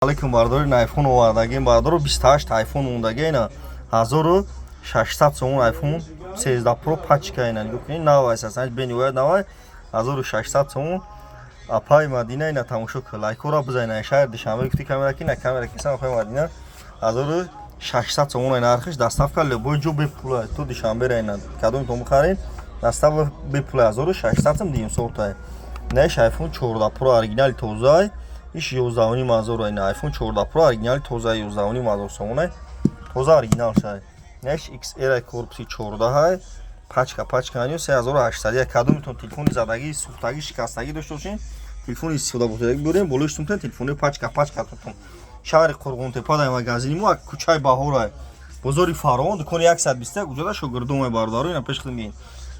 Алейкум, бардори, айфон овардагем, бардоро. 28 айфон мондаги, ина 1600 сомон. Айфон 13 Про, пачка, ина нигоҳ кунед, навай сасан, бениҳоят навай, 1600 сомон. Апай Мадина, ина тамошо кун, лайкора бизан. Шаҳри Душанбе гуфти, камера ки на камера кисан. Апай Мадина, 1600 сомон ай нархиш, доставка любой ҷо бепула. Ту Душанбера ина кадомитон бихаред, доставка бепула. 1600 сом дигим сортай. Наиш айфон 14 Про, оригинали тозаай, иш 11,5 ҳазор. Ина айфон 14 Про, оригинали тоза, 11,5 ҳазор сомонай, тоза, оригинал шай. Наиш XR, корпуси 14, пачка, пачка аниё, 3800. Кадомитон телефони задагӣ, сӯхтагӣ, шикастагӣ дошта бошед, телефони истифода бурдагӣ биёрем, болои шутумтон телефони пачка, пачка тутон. Шаҳри Қурғонтепа, дар магазини мо, кӯчаи Баҳорай, бозори Фаровон, дукони 121, уҷода шогирдомай, бародаро. Ина пеш хидм,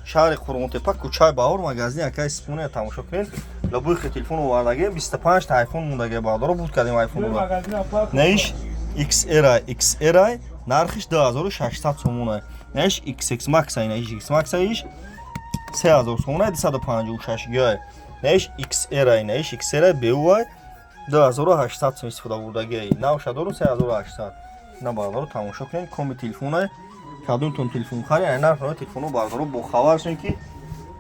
шаҳри Қурғонтепа, кӯчаи Баҳор, магазини акаи Сипоне тамошо кунед. Любой телефон овардагӣ, 25 та айфон мондагӣ, бародаро, буд кардем айфонро. Наиш XR, XR, нархиш 2600 сомона. Наиш XX Max, наиш X Max, иш 3000 сомона, 256 гай. Наиш XR, наиш XR BUI, 2800 сом, истифода бурдагӣ, навша дорум, 3800. На, бародаро, тамошо кунед, коми телефона. Кадомтон телефон хари, ай нарх телефоно, бародаро, бохабар шунед, ки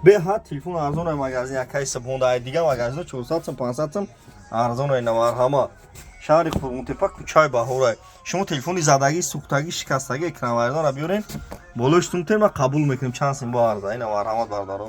беҳад телефон арзон ай магазин акаи Субҳонда. Ай дига магазино 400 сом, 500 сом арзон ай. Наварҳама, шаҳри Қурғонтепа, кӯчаи Баҳорай. Шумо телефони задагӣ, сӯхтагӣ, шикастагӣ, экранвайронро биёрен, болои штумтен, ма қабул мекунем, чанд сим бо арза. Ина, марҳамат, бародаро.